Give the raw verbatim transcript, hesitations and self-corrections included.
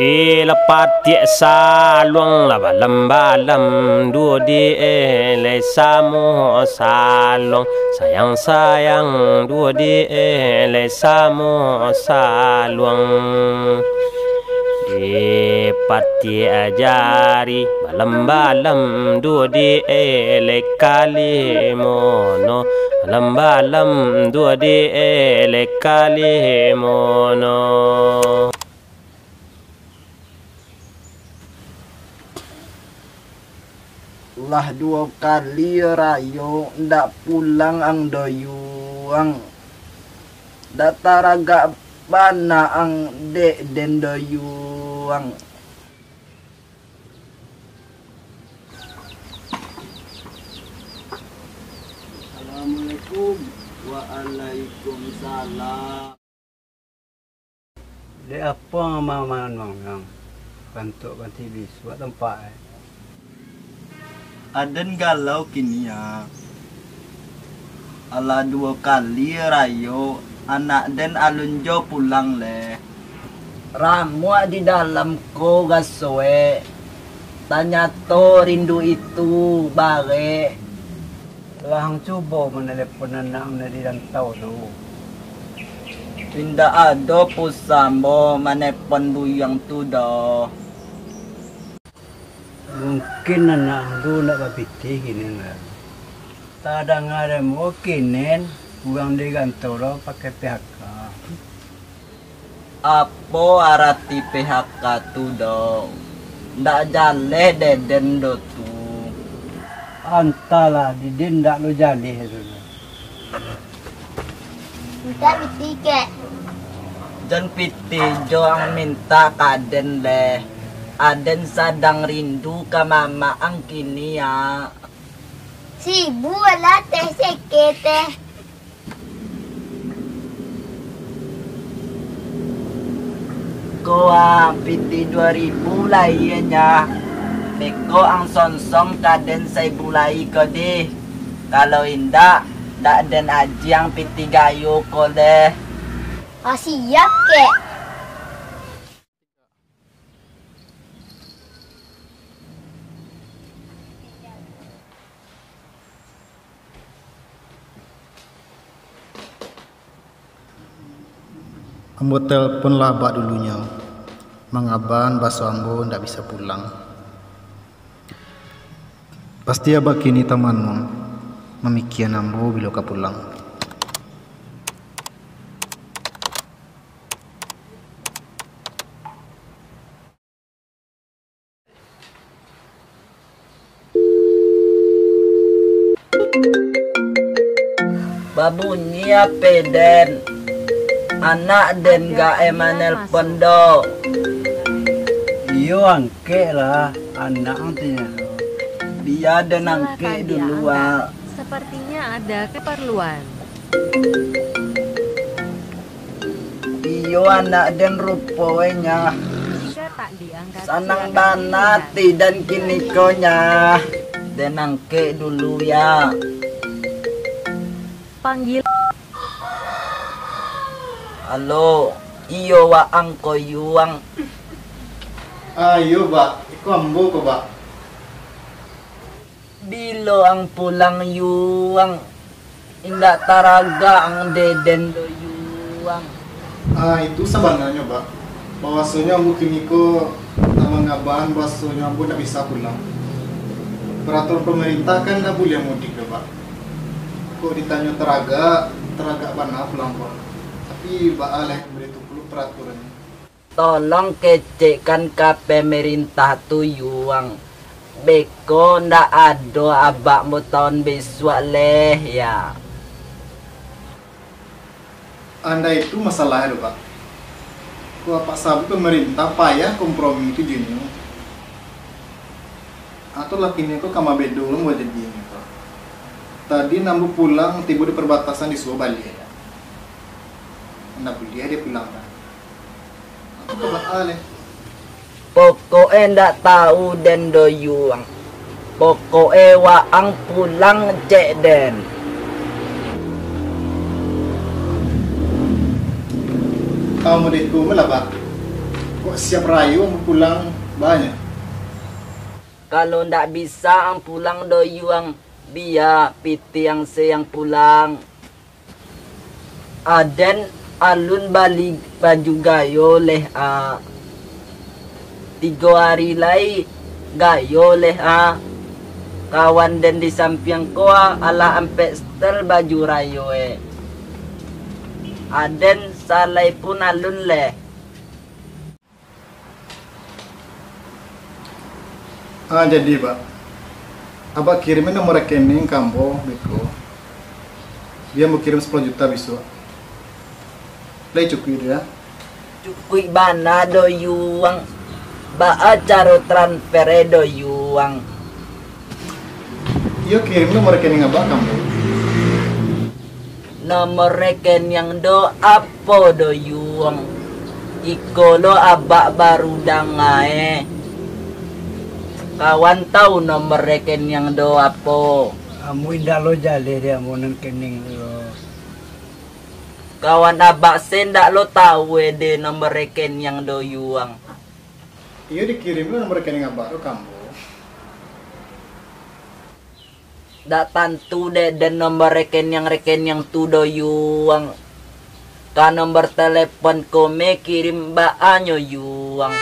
Di lapatiak saluang lah balam-balam, duo di elai samo saluang, sayang-sayang duo di elai samo saluang. Di patiak jari balam-balam, duo di elai kalimono, balam-balam duo di elai kalimono. Lah duo kali rayo ndak pulang ang doyuang. Ndak taragak bana ang dek den doyuang. Assalamualaikum. Waalaikumsalam. Dek apo mamanguang kantuak kanti bisuak tampak e? Aden galau kini, ya. Alah duo kali rayo, anak den alun jo pulang leh. Ramuak di dalam ko gasoek, tanyato rindu itu barek. Lah ang cubo manelepon anak ang nan di rantau tu? Indak ado pulsa ambo manepon buyuang tu doh. Mungkin anak ang tu ndak bapitih kini lah. Tadanga dek ambo kini, urang di rantau lo pakai P H K. Apo arati P H K tu, doh? Ndak jaleh dek den doh tu. Antahlah, di den ndak lo jaleh tu. Mintak pitih kek. Jan pitih jo ang mintak ka aden leh. Aden sadang rindu ka mamak ang kini, ya. Saribu alah teh seke teh. Ko ang pitih duo ribu lai nyo. Beko ang sonsong ka den saribu lai ko dih. Kalau indak, ndak den ajiang pitih gayo ko leh. Ah, siap kek. Ambo telponlah abak dulunyo, mangabakan baso ambo ndak bisa pulang. Pasti abak kini tamanuang, mamikian ambo bilo ka pulang. Babunyi H P den. Anak den gak e manelpon do. Iyo, angkeklah, anak ang tu nyo. Bia den angkek dulu, ah. Sepertinya ada keperluan. Iyo, anak den rupo e nyo. Sanang bana ati den kini ko nyo. Den angkek dulu, ya. Panggil. Halo, iyo waang ko Yuang. Ah, iyo, Bak. Iko ambo ko, Bak. Bilo ang pulang, Yuang? Indak taragak ang dek den do, Yuang. Ah, itu sabananyo, Bak. Bahwasonyo ambo kini ko, ah, mangabakan bahwasonyo ambo ndak bisa pulang. Peraturan pemerintah kan ndak buliah mudik do, Bak. Kok ditanyo taragak, taragak bana pulang ko. Tapi, baa lai, baitu pulo peraturannyo. Tolong kecekkan ka pemerintah tu, Yuang. Beko ndak ado abak mo taun bisuak leh, ya. Andai itu masalah tu, Pak. Kok apak sabuik pemerintah payah kompromi tu jo inyo. Atau lah kini ko ka mabedo lo buah jadinyo tu. Tadi nan ambo pulang tibo di perbatasan disuruah baliak. Ndak buliah dia pulang, Pak. Pokok e ndak tau den do Yuang. Pokok e waang pulang cek den. Assalamualaikum lah, Pak. Kok siap rayo ang pulang banyak? Kalau ndak bisa ang pulang do Yuang, bia pitih ang se ang pulang. Aden alun bali baju gayo leh a. Tigo ari lai gayo leh a. Kawan den di sampiang ko a alah ampek setel baju rayo e. Aden salai pun alun leh. Ah, jadi, Bak. Abak kirim nomor rekening ka ambo, beko. Bia ambo kirim sapuluah juta bisuak. Lai cukuik tu, ya? Cukuik bana do Yuang. Baa caro transfer e do Yuang? Iyo, kirim nomor rekening abak ka ambo. Nomor rekening do apo do Yuang? Iko lo abak baru danga e. Kawan tau nomor rekening do apo? Ambo indak lo jaleh dek ambo nan rekening tu. Kawan abak se ndak lo tau e de nomor rekening do Yuang. Iyo, dikirim lo nomor rekening abak tu ka ambo. Dak tantu dek den nomor rekening-rekening tu do Yuang. Ka nomor telepon ko me kirim baa nyo Yuang.